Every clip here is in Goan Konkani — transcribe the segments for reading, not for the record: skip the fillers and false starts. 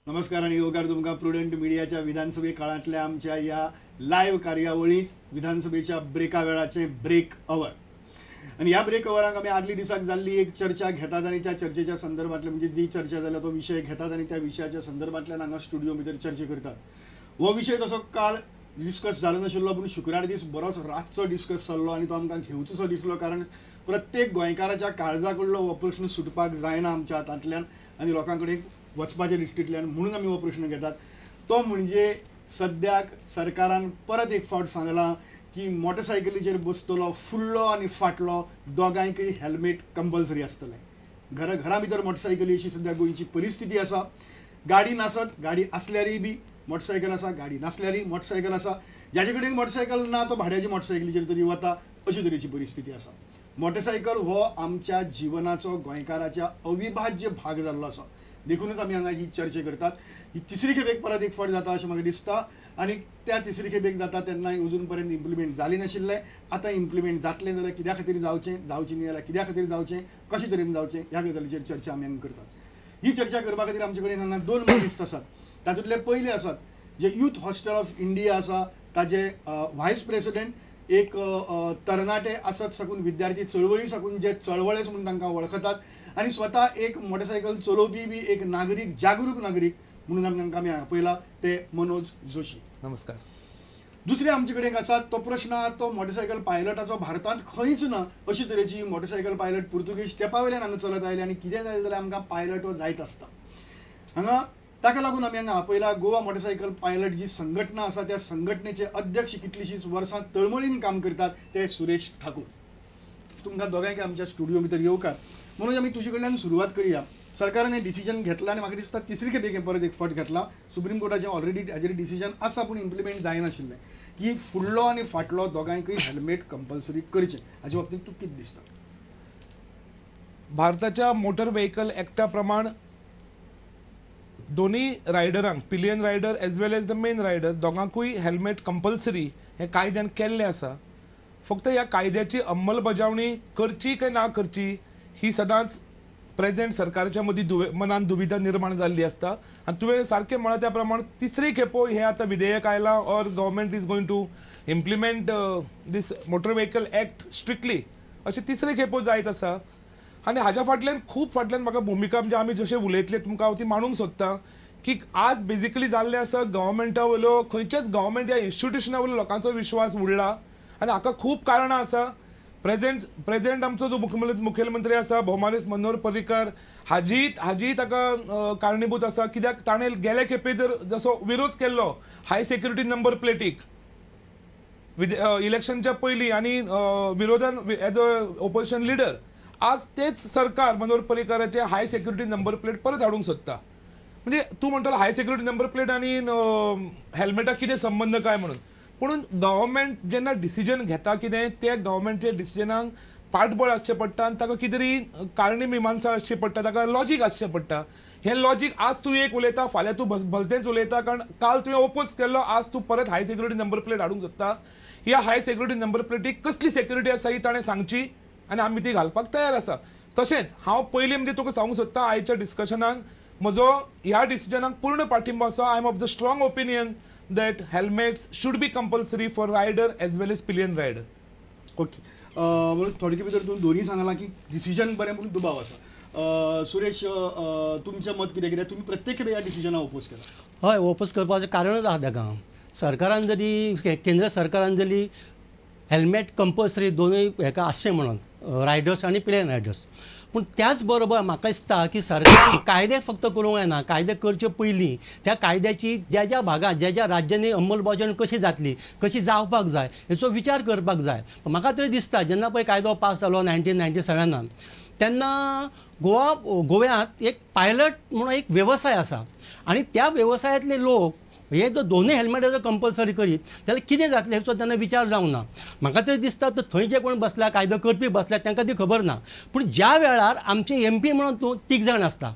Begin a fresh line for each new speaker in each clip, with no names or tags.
नमस्कार आनी येवकार तुमकां प्रुडंट मिडियाच्या विधानसभे काळांतल्या आमच्या ह्या लायव्ह कार्यावळींत विधानसभेच्या ब्रेका वेळाचे ब्रेक our. आनी ह्या ब्रेक अवराक आमी आदली दिसाक जाल्ली एक चर्चा घेतात आनी त्या चर्चेच्या संदर्भांतले म्हणजे जी चर्चा जाल्या तो विशय घेतात आनी त्या विशयाच्या संदर्भांतल्यान हांगा स्टुडिओ भितर चर्चा करतात. हो विशय तसो काल डिस्कस जालो नाशिल्लो, पूण शुक्रार दीस बरोच रातचो डिस्कस जाल्लो आनी तो आमकां घेवचोसो दिसलो, कारण प्रत्येक गोंयकाराच्या काळजा कडलो हो प्रश्न सुटपाक जायना आमच्या हातांतल्यान आनी लोकां कडेन वचपाच्या दृश्टींतल्यान, म्हणून आमी हो प्रश्न घेतात. तो म्हणजे सद्याक सरकारान परत एक फावट सांगलां की मोटरसायकलीचेर बसतलो फुडलो आनी फाटलो दोगांयकय हेल्मेट कंपल्सरी आसतलें. घरा भितर मोटरसायकली अशी सद्या गोंयची परिस्थिती आसा. गाडी नासत, गाडी आसल्यारय बी मोटरसायकल आसा, गाडी नासल्यारय मोटरसायकल आसा. ज्याचे कडेन मोटरसायकल ना तो भाड्याची मोटरसायकलीचेर तरी वता, अशी तरेची परिस्थिती आसा. मोटरसायकल हो आमच्या जिवनाचो गोंयकाराच्या अविभाज्य भाग जाल्लो आसा, देखूनच आमी हांगा ही चर्चा करतात. ही तिसरी खेपेक परत एक फावट जाता अशें म्हाका दिसता आनी त्या तिसरी खेपेक जाता तेन्ना अजून पर्यंत इम्प्लिमेंट जाली नाशिल्लें. आतां इम्प्लिमेंट जातलें जाल्यार कित्या खातीर जावचें, जावचें न्ही जाल्यार कित्या खातीर जावचें, कशे तरेन जावचें, ह्या गजालीचेर चर्चा आमी हांगा करतात. ही चर्चा करपा खातीर आमचे कडेन हांगा दोन मनीस आसात. तातूंतले पयले आसात जे यूथ हॉस्टेल ऑफ इंडिया आसा ताजे व्हायस प्रेसिडेंट, एक तरणाटे आसत साकून विद्यार्थी चळवळी साकून जे चळवळेच म्हणून तांकां वळखतात आनी स्वता एक मोटरसायकल चलोवपी बी एक नागरीक, जागरूक नागरीक म्हणून आमी तांकां आमी पळयला, ते मनोज जोशी.
नमस्कार.
दुसरे आमचे कडेन आसात तो प्रश्न आहा तो मोटरसायकल पायलटाचो भारतांत खंयच ना अशी तरेची मोटरसायकल पायलट पुर्तुगेज तेपा वयल्यान हांगा चलत आयले आनी कितें जालें जाल्यार आमकां पायलट हो जायत आसता हांगा. ताका लागून आमी हांगा आपयला गोवा मोटरसायकल पायलट जी संघटना आसा त्या संघटनेचे अध्यक्ष, कितलीशींच वर्सां तळमळीन काम करतात ते सुरेश ठाकूर. तुमकां दोगांयक आमच्या स्टुडिओ भितर येवकार. म्हणून आमी तुजे कडल्यान सुरवात करुया. सरकारान हें डिसिजन घेतलां आनी म्हाका दिसता तिसरी खेपेक हें परत एक फावट घेतलां. सुप्रीम कोर्टाचें ऑलरेडी हाजेर डिसिजन आसा, पूण इम्प्लिमेंट जायनाशिल्लें की फुडलो आनी फाटलो दोगांयकय हेल्मेट कंपल्सरी करचें. हाचे बाबतींत तुका कितें दिसता?
भारताच्या मोटर व्हेकल एक्टा प्रमाण दोन्ही रायडरांक, pillion rider as well as the main rider, दोगांकूय helmet compulsory हें कायद्यान केल्लें आसा. फक्त ह्या कायद्याची अंमलबजावणी करची काय ना करची ही सदांच प्रेजेंट सरकारच्या मदीं मनान दुविधा निर्माण जाल्ली आसता. आनी तुवें सारकें म्हळां त्या प्रमाण तिसरी खेपो हें आतां विधेयक आयलां or government is going to implement this motor vehicle act strictly, अशें तिसरे खेपो जायत आसा. आनी हाज्या फाटल्यान खूब फाटल्यान म्हाका भुमिका म्हणजे आमी जशें उलयतले तुमकां हांव ती मांडूंक सोदता की आज बेजिकली जाल्लें आसा गव्हर्मेंटा वयलो खंयच्याच गव्हर्मेंट ह्या इन्स्टिट्युशना वयलो लोकांचो विश्वास उडला आनी हाका खूब कारणां आसा. प्रेजेंट आमचो जो मुखेलमंत्री आसा भोवमानेस्त मनोहर पर्रीकर हाजी ताका कारणीभूत आसा, कित्याक ताणें गेले खेपे जर जसो विरोध केल्लो हाय सेक्युरिटी नंबर प्लेटीक इलेक्शनच्या पयलीं आनी विरोधान एज अ ओपोजिशन लिडर, आज तेच सरकार मनोहर पर्रीकराचे हाय सेक्युरिटी नंबर प्लेट परत हाडूंक सोदता. म्हणजे तूं म्हणटलो हाय सेक्युरिटी नंबर प्लेट आनी हेल्मेटाक कितें संबंद काय म्हणून, पूण गव्हर्मेंट जेन्ना डिसिजन घेता कितें ते गव्हर्मेंटच्या डिसिजनाक पाठबळ आसचें पडटा आनी ताका कितें तरी कारणी मिमांसा आसची पडटा, ताका लॉजीक आसचें पडटा. हें लॉजीक आज तूं एक उलयता, फाल्यां तूं भलतेंच उलयता, कारण काल तुवें ओपोज केल्लो, आज तूं परत हाय सेक्युरिटी नंबर प्लेट हाडूंक सोदता. ह्या हाय सेक्युरिटी नंबर प्लेटीक कसली सेक्युरिटी आसा ही ताणें सांगची आनी आमी ती घालपाक तयार आसा. तशेंच हांव पयलीं म्हणजे तुका सांगूंक सोदता आयच्या डिस्कशनान म्हजो ह्या डिसिजनाक पूर्ण पाठिंबो आसा. I am of the strong opinion that helmets should be compulsory for rider as well as pillion rider.
Okay, म्हणून थोडके भितर तूं दोन्ही सांगलां की डिसिजन बरें पूण दुबाव आसा. सुरेश, तुमचें मत कितें, कित्याक तुमी प्रत्येक खेपे ह्या डिसिजनाक ओपोज केला?
हय, ओपोज करपाचें कारणूच आसा ताका. सरकारान जरी, केंद्र सरकारान जरी हेल्मेट कंपल्सरी दोनूय हेका आसचें म्हणून रायडर्स आनी पिलियन रायडर्स, पूण त्याच बरोबर म्हाका दिसता की सरकार कायदे फक्त करूंक जायना, कायदे करचे पयलीं त्या कायद्याची ज्या ज्या भागांत ज्या ज्या राज्यांनी अंमलबजावणी कशी जातली, कशी जावपाक जाय हेचो विचार करपाक जाय. म्हाका तरी दिसता जेन्ना पळय कायदो पास जालो 1997 तेन्ना गोव्यांत एक पायलट म्हणून एक वेवसाय आसा आनी त्या वेवसायांतले लोक हे जर दोनूय हेल्मेट जर कंपल्सरी करीत जाल्यार कितें जातलें हेचो तेन्ना विचार जावंक ना. म्हाका तरी दिसता तर थंय जे कोण बसल्या कायदो करपी बसल्या तांकां ती खबर ना. पूण ज्या वेळार आमचे एम पी म्हणून तूं तीग जाण आसता,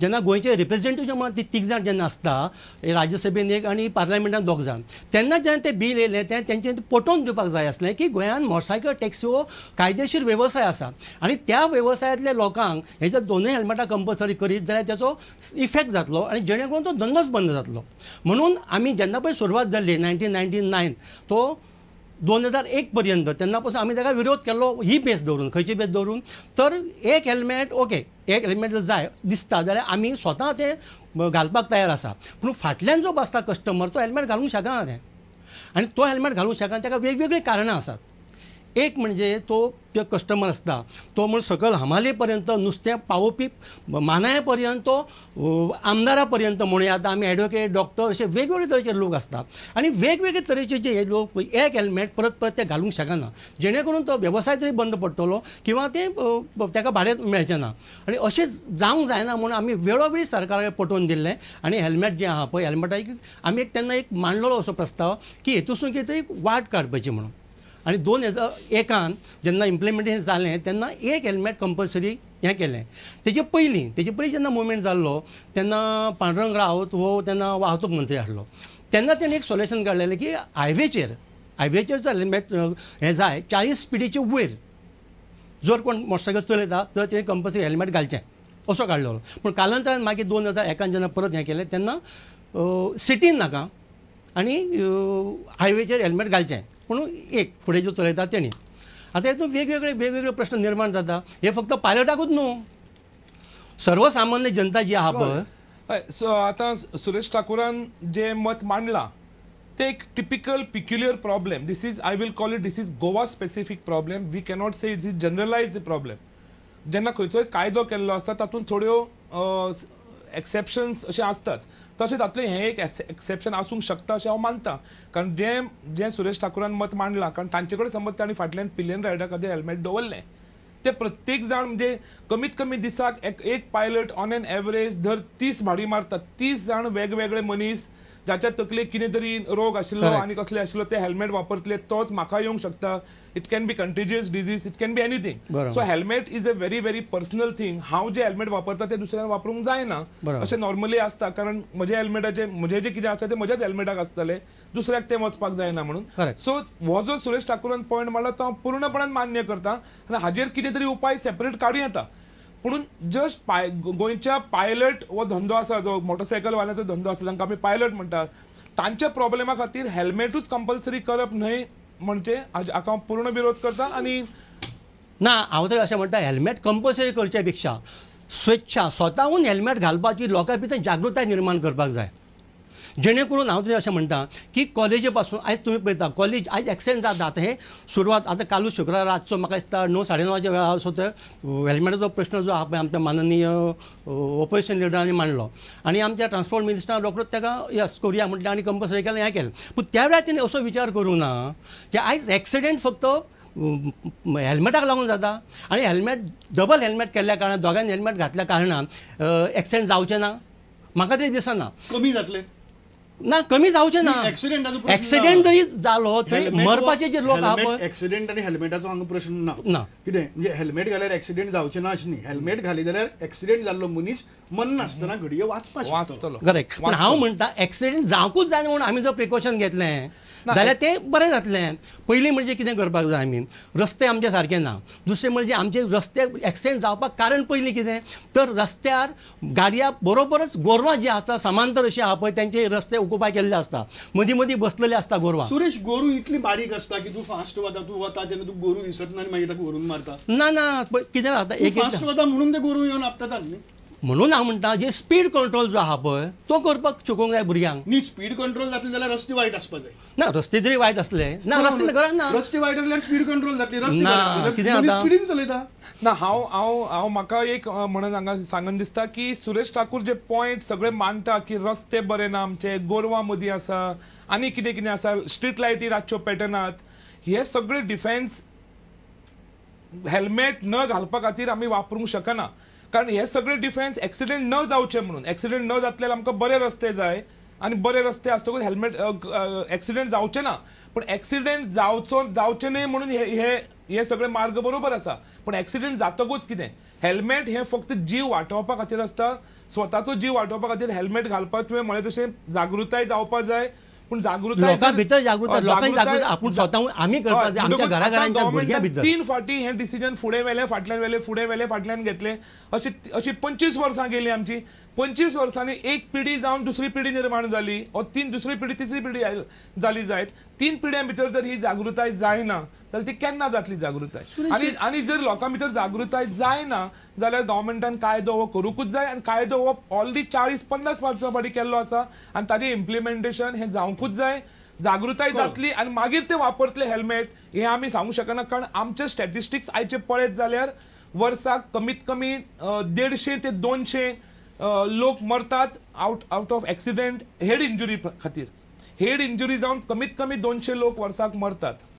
जेन्ना गोंयचे रिप्रेझेंटेटिव्ह म्हणून ती तीग जाण जेन्ना आसता राज्यसभेन एक आनी पार्लमेंटान दोग जाण, तेन्ना जेन्ना ते बील येयलें तें तेंचे पटोवन दिवपाक जाय आसलें की गोंयांत मोटरसायकल टॅक्सी हो कायदेशीर वेवसाय आसा आनी त्या वेवसायांतल्या लोकांक हे जर दोनूय हेल्मेटां कंपल्सरी करीत जाल्यार तेचो इफेक्ट जातलो आनी जेणे करून तो धंदोच बंद जातलो. म्हणून आमी जेन्ना पळय सुरवात जाल्ली 1999 तो 2001 पर्यंत तेन्ना पासून आमी ताका विरोध केल्लो ही बेस दवरून. खंयची बेस दवरून तर एक हेल्मेट ओके, एक हेल्मेट जर जाय दिसता जाल्यार आमी स्वता तें घालपाक तयार आसा, पूण फाटल्यान जो बसता कस्टमर तो हेल्मेट घालूंक शकना तें, आनी तो हेल्मेट घालूंक शकना ताका वेगवेगळीं कारणां आसात. एक म्हणजे तो जो कस्टमर आसता तो म्हण सकयल हमाले पर्यंत नुस्तें पावोवपी मानाया पर्यंत तो आमदारा पर्यंत म्हणूया आतां आमी एडवोकेट डॉक्टर अशे वेगवेगळे तरेचे लोक आसता आनी वेगवेगळे तरेचे जे हे लोक एक हेल्मेट परत परत ते घालूंक शकना, जेणे करून तो वेवसाय तरी बंद पडटलो किंवा ते ताका भाडें मेळचें ना. आनी अशें जावंक जायना म्हणून आमी वेळोवेळी सरकाराक पटोवन दिल्लें. आनी हेल्मेट जें आहा पळय हेल्मेटाक आमी एक तेन्ना एक मांडलेलो असो प्रस्ताव की हेतूसून कितें तरी वाट काडपाची म्हणून. आनी 2001 जेन्ना इम्प्लिमेंटेशन जालें तेन्ना एक हेल्मेट कंपल्सरी हें केलें. तेजे पयलीं जेन्ना मुवमेंट जाल्लो तेन्ना पांडुरंग रावत हो तेन्ना वाहतूक मंत्री आसलो, तेन्ना तेणें एक सोल्युशन काडलेलें की हायवेचेर जर हेल्मेट हें जाय 40 स्पिडीचे वयर जर कोण मोटरसायकल चलयता तर तेणें कंपल्सरी हेल्मेट घालचें असो काडलेलो. पूण कालांतरान मागीर 2001 जेन्ना परत हें केलें तेन्ना सिटीन नाका आनी हायवेचेर हेल्मेट घालचें पूण एक फुडें जो चलयता तेणी. आतां हेतून वेगवेगळे वेगवेगळे प्रश्न निर्माण जाता. हे फक्त पायलटाकूच न्हू, सर्वसामान्य जनता जी आहा पळय.
हय, सो आतां सुरेश ठाकूरान जें मत मांडलां ते एक typical peculiar problem. This is, I will call it, this is Goa specific problem. We cannot say it is generalise problem. जेन्ना खंयचोय कायदो केल्लो आसता तातूंत थोड्यो एक्सेप्शन्स अशें आसताच, तशें तातूंतलें हें एक एक्सेप्शन आसूंक शकता अशें हांव मानता. कारण जें जें सुरेश ठाकूरान मत मांडलां, कारण तांचे कडेन समज तांणी फाटल्यान पिलियन रायडरा खातीर हेल्मेट दवरलें, ते प्रत्येक जाण म्हणजे कमीत कमी दिसाक एक पायलट ऑन एन एवरेज धर 30 भाडी मारतात, 30 जाण वेगवेगळे मनीस जाच्या तकलेक कितें तरी रोग आशिल्लो आनी कसले आशिल्लो ते हेल्मेट वापरतले, तोच म्हाका येवंक शकता. It can be contagious disease, it can be anything. So helmet is a very very personal thing. हांव जे हेल्मेट वापरता ते दुसऱ्यान वापरूंक जायना अशें नॉर्मली आसता, कारण म्हजे हेल्मेटाचे म्हजें जें कितें आसा तें म्हज्याच हेल्मेटाक आसतलें, दुसऱ्याक तें वचपाक जायना म्हणून. सो हो जो सुरेश ठाकूरान पॉयंट मांडला तो हांव पूर्णपणान मान्य करता आनी हाजेर कितें तरी उपाय सेपरेट काडूं येता. पूण जस्ट गोंयच्या पायलट हो धंदो आसा, जो मोटरसायकलवाल्यांचो धंदो आसा तांकां आमी पायलट म्हणटात, तांच्या प्रॉब्लेमा खातीर हेल्मेटूच कंपल्सरी करप न्हय म्हणजे हाका हांव पूर्ण विरोध करता. आनी
ना, हांव तर अशें म्हणटा हेल्मेट कंपल्सरी करच्या पेक्षा स्वेच्छा स्वताहून हेल्मेट घालपाची लोकां भितर जागृताय निर्माण करपाक जाय. जेणे करून हांव तरी अशें म्हणटा की कॉलेजी पासून आयज तुमी पळयता कॉलेज आयज एक्सिडेंट जाता. आतां हे सुरवात आतां कालूच शुक्रार रातचो म्हाका दिसता 9 साडे 9च्या वेळार असो ते हेल्मेटाचो प्रश्न जो आहा पळय आमच्या माननीय ऑपोजिशन लिडरांनी मांडलो आनी आमच्या ट्रान्सपोर्ट मिनिस्टरान रोखडोच ताका यस करुया म्हटलें आनी कंपल्सरी केलें हें केलें. पूण त्या वेळार तेणी असो विचार करूं ना की आयज एक्सिडेंट फक्त हेल्मेटाक लागून जाता आनी हेल्मेट डबल हेल्मेट केल्ल्या कारणान दोगांनी हेल्मेट घातल्या कारणान एक्सिडेंट जावचें ना, म्हाका तरी दिसना.
कमी जातले
ना, कमी जावचें ना. एक्सिडेंट जरी जालो तरी मरपाचे जे लोक आहा पळय,
एक्सिडेंट आनी हेल्मेटाचो हांगा प्रश्न ना. ना कितें म्हणजे हेल्मेट घाल्यार एक्सिडेंट जावचें ना अशें न्ही, हेल्मेट घाली जाल्यार एक्सिडेंट जाल्लो मनीस मन नासतना घडये वाचपाक शकतलो.
करेक्ट. पूण हांव म्हणटा एक्सिडेंट जावंकूच जायना म्हणून आमी जर प्रिकॉशन घेतलें जाल्यार तें बरें जातलें. पयलीं म्हणजे कितें करपाक जाय आमी, रस्ते आमचे सारके ना. दुसरें म्हणजे आमचे रस्ते एक्सिडेंट जावपाक कारण पयलीं कितें तर रस्त्यार गाडया बरोबरच गोरवां जीं आसता समांतर अशीं आहा पळय तेंचे रस्ते ओकुपाय केल्ले आसता, मदीं मदीं बसलेले आसता गोरवां.
सुरेश, गोरू इतली बारीक आसता की तूं फास्ट वता, तूं वता तेन्ना तूं गोरू दिसत ना आनी मागीर ताका व्हरून मारता.
ना ना, कितें जाता
एक फास्ट वता म्हणून ते गोरू येवन आपटात न्ही.
म्हणून हांव म्हणटा जे स्पीड कंट्रोल जो आहा पळय तो करपाक शिकोवंक जाय भुरग्यांक.
न्ही, स्पीड कंट्रोल जातली जाल्यार रस्ते वायट आसपाक जाय.
ना, रस्ते जरी वायट आसले ना, रस्ते गरज ना,
रस्ते वायट आसल्यार स्पीड कंट्रोल जातली, रस्ते स्पिडीन चलयता
ना. हांव हांव हांव म्हाका एक म्हणून हांगा सांगन दिसता की सुरेश ठाकूर जे पॉयंट सगळे मांडटा की रस्ते बरे ना आमचे, गोरवां मदीं आसा आनी कितें कितें आसा, स्ट्रीट लायटी रातच्यो पेटनात, हे सगळे डिफेन्स हेल्मेट न घालपा खातीर आमी वापरूंक शकना. कारण हे सगळे डिफेन्स एक्सिडेंट न जावचे म्हणून, एक्सिडेंट न जातले आमकां बरे रस्ते जाय आनी बरे रस्ते आसतकूच हेल्मेट एक्सिडेंट जावचे ना. पूण एक्सिडेंट जावचे न्हय म्हणून हे हे सगळे मार्ग बरोबर आसा, पूण एक्सिडेंट जातकूच कितें, हेल्मेट हें फक्त जीव वाटोवपा खातीर आसता. स्वताचो जीव वाटोवपा खातीर हेल्मेट घालपाक तुवें म्हळें तशें जागृताय जावपा जाय, पूण जागृताय
लोकां भितर जागृताय, लोकांनी जागृताय आपूण स्वताहून आमी करपाक जाय, आमच्या घराघरांच्या भुरग्यां भितर.
3 फावटी हें डिसिजन फुडें व्हेलें, फाटल्यान व्हेलें, फुडें व्हेलें, फाटल्यान घेतलें, अशी अशी 25 वर्सां गेलीं आमची. 25 वर्सांनी एक पिढी जावन दुसरी पिढी निर्माण जाली, ओ तीन दुसरी पिढी तिसरी पिढी जाली जायत. 3 पिढ्यां भितर जर ही जागृताय जायना जाल्यार ती केन्ना जातली जागृताय? आनी आनी जर लोकां भितर जागृताय जायना जाल्यार गव्हर्मेंटान कायदो हो करूंकूच जाय, आनी कायदो हो ऑलरेडी 40-50 वर्सां फाटीं केल्लो आसा आनी ताजें इम्प्लिमेंटेशन हें जावंकूच जाय. जागृताय जातली आनी मागीर ते वापरतले हेल्मेट हें आमी सांगूंक शकना, कारण आमचे स्टॅटिस्टिक्स आयचे पळयत जाल्यार वर्साक कमीत कमी 150 ते 200 लोक मरतात out of accident head injury खातीर. हेड इंजुरी जावन कमीत कमी 200 लोक वर्साक मरतात.